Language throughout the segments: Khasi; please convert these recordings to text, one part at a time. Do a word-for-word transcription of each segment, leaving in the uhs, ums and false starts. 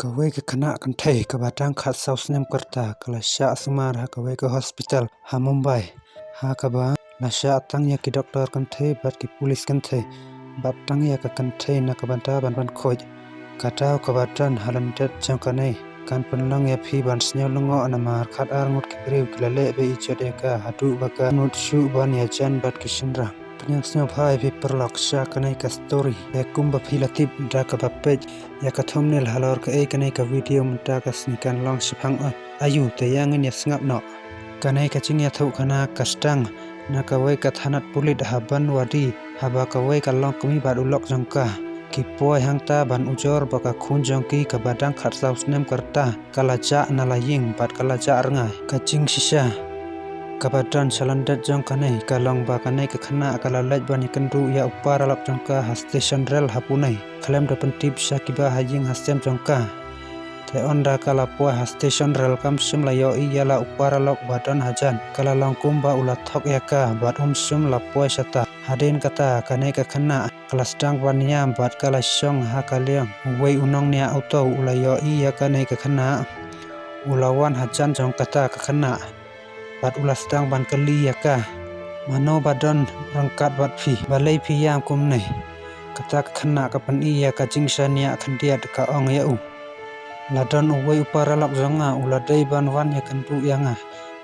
Kawei ka khynnah kynthei kaba dang khatsaw snem ka rta ka la shah sumar ha kawei ka hospital ha Mumbai, ha kaba la shah tang ïa ki doktor kynthei bad ki pulit kynthei, bad tang ïa ka kynthei na ka bynta ban pynkhuid. Ka daw kaba don ha lyndet jong kane kan pynlong ïa phi ban sngewlyngngoh namar khatar ngut ki briew ki la leh beiñ ijot ïa ka haduh ba ka nud shuh ban ïajan bad ki shynrang. Pynïaid sngewbha ïa phi paralok sha kane ka story. Te kumba phi la tip da kaba peit ïa ka thumbnail halor kaei kane ka video, mynta ka sngi kan long shaphang aïu, te ïa ngin ïa sngap noh. Kane ka jingïathuhkhana ka sdang na kawei ka thanat pulit ha Banwadi, haba kawei ka longkmie bad u lok jong ka ki poi hangta ban ujor ba ka khun jong ki kaba dang khatsaw snem ka rta ka la jah na la ïing bad ka la jah rngai. Ka jingshisha kaba don sha lyndet jong kane ka long ba kane ka khynnah ka la leit ban ïakynduh ïa u paralok jong ka ha station rel ha Pune, khlem da pyntip sha kiba ha ïing ha sem jong ka. Te ynda ka la poi ha station rel kam shym la ïohi ïa la u paralok ba don hajan. Ka la long kumba u la thok ïa ka bad um shym la poi shata. Hadien kata kane ka khynnah ka la sdang ban ïam bad ka la shong ha ka liang. Uwei u nongñiah auto u la ïohi ïa kane ka khynnah, u la wan hajan jong kata ka khynnah bad u la sdang ban kylli ïa ka, mano ba don ryngkat bad phi, balei phi ïam kumne? Kata ka khynnah ka pyni ïa ka jingshaniah khyndiat, ka ong ïa u, la don uwei u paralok jong nga u la dei ban wan ïakynduh ïa nga,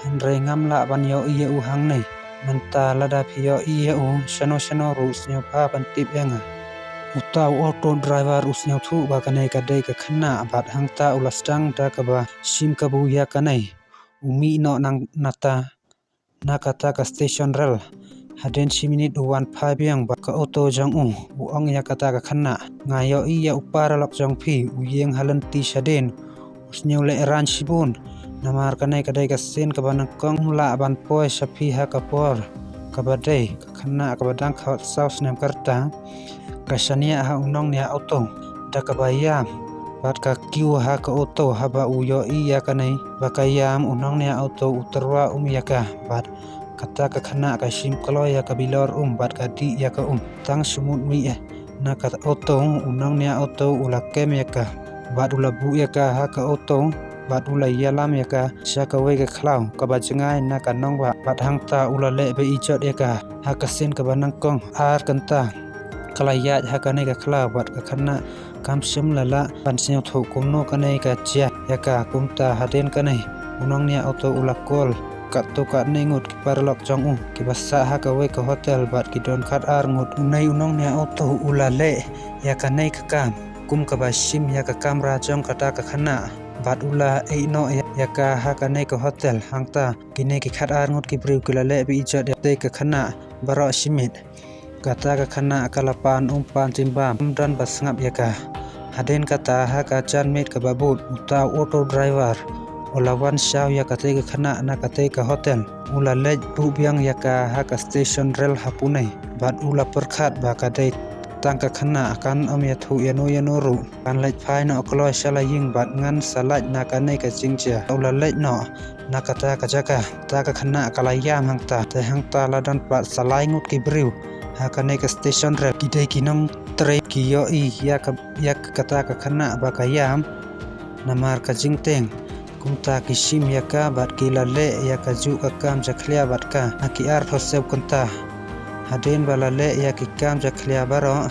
hynrei ngam lah ban ïohi ïa u hangne. Mynta lada phi ïohi ïa u shano shano ruh, sngewbha ban tip ïa nga. Uta u auto driver u sngewthuh ba kane ka dei ka khynnah bad hangta u la sdang da kaba shim kabu ïa kane. U mih noh nang nata na kata ka station rel. Hadien shi minit u wan phai biang bad ka auto jong u. U ong ïa kata ka khynnah, nga ïohi ïa u paralok jong phi, u ïeng ha lynti shadien. U sngewlehraiñ shibun namar kane ka dei ka sien kaba nyngkong, um lah ban poi sha phi ha ka por kaba dei. Ka khynnah kaba dang khatsaw snem ka rta ka shaniah ha u nongñiah auto da kaba ïam bad ka kiew ha ka auto. Haba u ïohi ïa kane ba ka ïam, u nongñiah auto u tyrwa um ïa ka bad kata ka khynnah ka shim kloi ïa ka bilor um bad ka dih ïa ka um. Tang shu mut mih na ka auto, u nongñiah auto u la kem ïa ka bad u la buh ïa ka ha ka auto bad u la ïalam ïa ka sha kawei ka khlaw kaba jngai na ka nongbah bad hangta u la leh beiñ ijot ïa ka. Ha ka sien kaba nyngkong ar kynta ka la ïaid ha kane ka khlaw bad ka khynnah kam shym la lah ban sngewthuh kumno kane ka jia ïa ka. Kumta hadien kane u nongñiah auto u la call katto katne ngut ki paralok jong u kiba sah ha kawei ka hotel bad ki don khatar ngut. Une u nongñiah auto u la leh ïa kane ka kam kum kaba shim ïa ka kamra jong kata ka khynnah bad u la ïeh noh ïa ka ha kane ka hotel. Hangta kine ki khatar ngut ki briew ki la leh beiñ ijot ïa kata ka khynnah baroh shi miet. Kata ka khynnah ka la pan um pan jingbam, um don ba sngap ïa ka. Hadien kata ha ka janmiet kaba bud, uta u auto driver u la wan shaw ïa kata ka khynnah na kata ka hotel. U la leit buh biang ïa ka ha ka station rel ha Pune bad u la pyrkhat ba ka dei tang ka khynnah, kan ym ïathuh ïano ïano ruh, kan leit phai noh kloi sha la ïing bad ngan sa lait na kane ka jingjia. U la leit noh na kata ka jaka. Kata ka khynnah ka la ïam hangta. Te hangta la don pat sa lai ngut ki briew ha kane ka station rel. Ki dei ki nongtrei, ki ïohi ïa ka, ïa kata ka khynnah ba ka ïam namar ka jingtieng. Kumta ki shim ïa ka bad ki la leh ïa kajuh ka kam jakhlia bad ka ha ki arphew saw kynta. Hadien ba la leh ïa ki kam jakhlia baroh,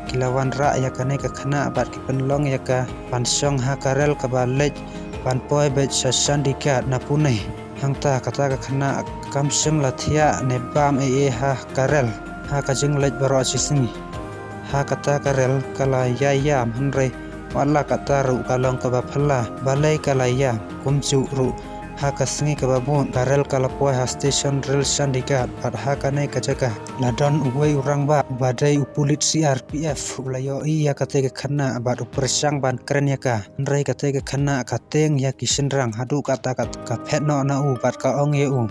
ki la wanrah ïa kane ka khynnah bad ki pynlong ïa ka ban shong ha ka rel kaba leit ban poi beit sha Chandigarh na Pune. Hangta kata ka khynnah kam shym la thiah ne bam ei ei ha ka rel ha ka jingleit baroh shi sngi. Ha kata ka rel ka la ïai ïam, hynrei wat la katta ruh ka long kaba phylla balei ka la ïam. Kumjuh ruh ha ka sngi kaba bud ka rel ka la poi ha station rel Chandigarh bad ha kane ka jaka la don uwei u rangbah uba dei u pulit C R P F, u la ïohi ïa kata ka khynnah bad u pyrshang ban kren ïa ka. Hynrei kata ka khynnah ka tieng ïa ki shynrang haduh katta ka, ka phet noh na u bad ka ong ïa u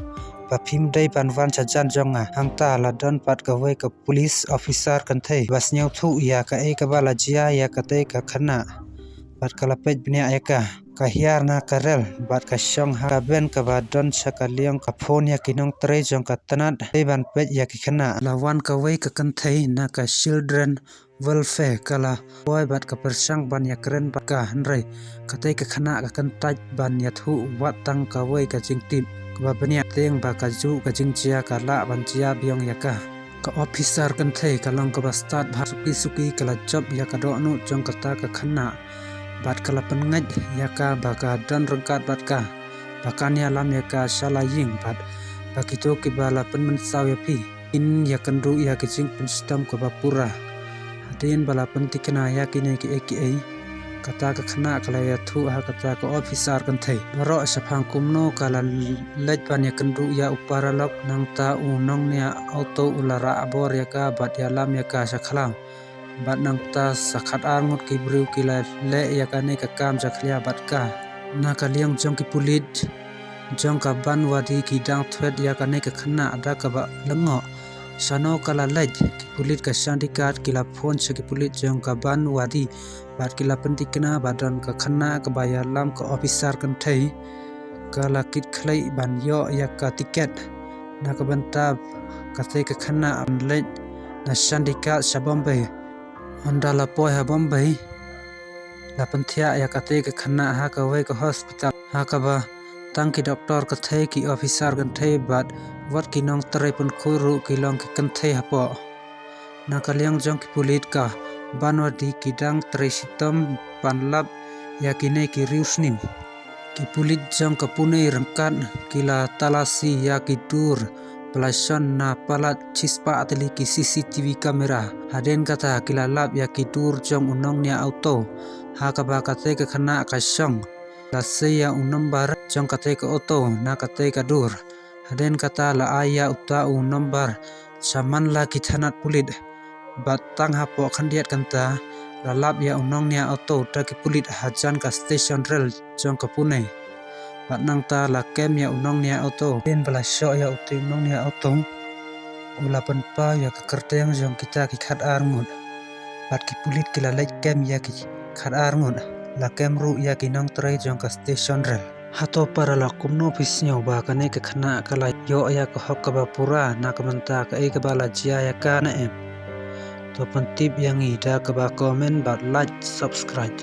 ba phim dei ban wan sha jan jong nga. Hangta la don pat kawei ka police officer kynthei ba sngewthuh ïa kaei kaba la jia ïa kata ka khynnah bad ka la peit bniah ïa ka. Ka hiar na ka rel bad ka shong ha ka bench kaba don sha ka liang, ka phone ïa ki nongtrei jong ka tnat dei ban peit ïa ki khynnah. La wan kawei ka kynthei na ka Children Welfare ka la poi bad ka pyrshang ban ïakren bad ka, hynrei katei ka khynnah ka kyntait ban ïathuh wat tang kawei ka jingtip kaba bniah, teng ba ka juh ka jingjia ka lah ban jia biang ïa ka. Ka officer kynthei ka long kaba stad bha, suki suki ka la jop ïa ka dohnud jong kata ka khynnah bad ka la pynngeit ïa ka ba ka don ryngkat bad ka, ba kan ïalam ïa ka sha la ïing bad ba kito kiba la pynmynsaw ïa phi kin ïakynduh ïa ki jingpynshitom kaba pura. Hadien ba la pyntikna ïa kine kiei kiei, kata ka khynnah ka la ïathuh ha kata ka officer kynthei. Baroh shaphang kumno ka la leit ban ïakynduh ïa u paralok, nangta u nongñiah auto u la rah bor ïa ka bad ïalam ïa ka sha khlaw. Bad nangta sa khatar ngut ki briew ki la leh ïa kane ka kam jakhlia bad ka. Na ka liang jong ki pulit jong ka Banwadi ki dang thwet ïa kane ka khynnah da kaba lyngngoh shano ka la leit. Ki pulit ka Chandigarh ki la phone sha ki pulit jong ka Banwadi bad ki la pyntikna ba don ka khynnah kaba ïalam ka officer kynthei, ka la kit khlieh ban ïoh ïa ka tiket. Na ka bynta katei ka khynnah ban leit na Chandigarh sha Bombay. Hynda la poi ha Bombay, la pynthiah ïa katei ka khynnah ha kawei ka hospital, ha kaba tang ki doktor kynthei, ki officer kynthei bad wat ki nongtrei pynkhuid ruh ki long ki kynthei hapoh. Na ka liang jong ki pulit ka Banwadi ki dang trei shitom ban lap ïa kine ki riewsniew. Ki pulit jong ka Pune ryngkat ki la talasi ïa ki dur ba la shon na palat shispah tylli ki C C T V camera. Hadien kata ki la lap ïa ki dur jong u nongñiah auto ha kaba katei ka khynnah ka shong. La sei ïa u nombar jong katei ka auto na katei ka dur. Hadien kata la ai ïa uta u nombar sha man la ki thanat pulit. Bad tang hapoh khyndiat kynta la lap ïa u nongñiah auto da ki pulit hajan ka station rel jong ka Pune. Bad nangta la kem ïa u nongñiah auto. Hadien ba la shoh ïa utei u nongñiah auto, u la pynpaw ïa ka kyrteng jong kita ki khatar ngut. Bad ki pulit ki la leit kem ïa ki khatar ngut, la kem ruh ïa ki nongtrei jong ka station rel. Hato paralok, kumno phi sngew ba kane ka khynnah ka la ïoh ïa ka hok kaba pura na ka bynta kaei kaba la jia ïa ka ne em? To pyntip ïa ngi da kaba comment bad like, subscribe.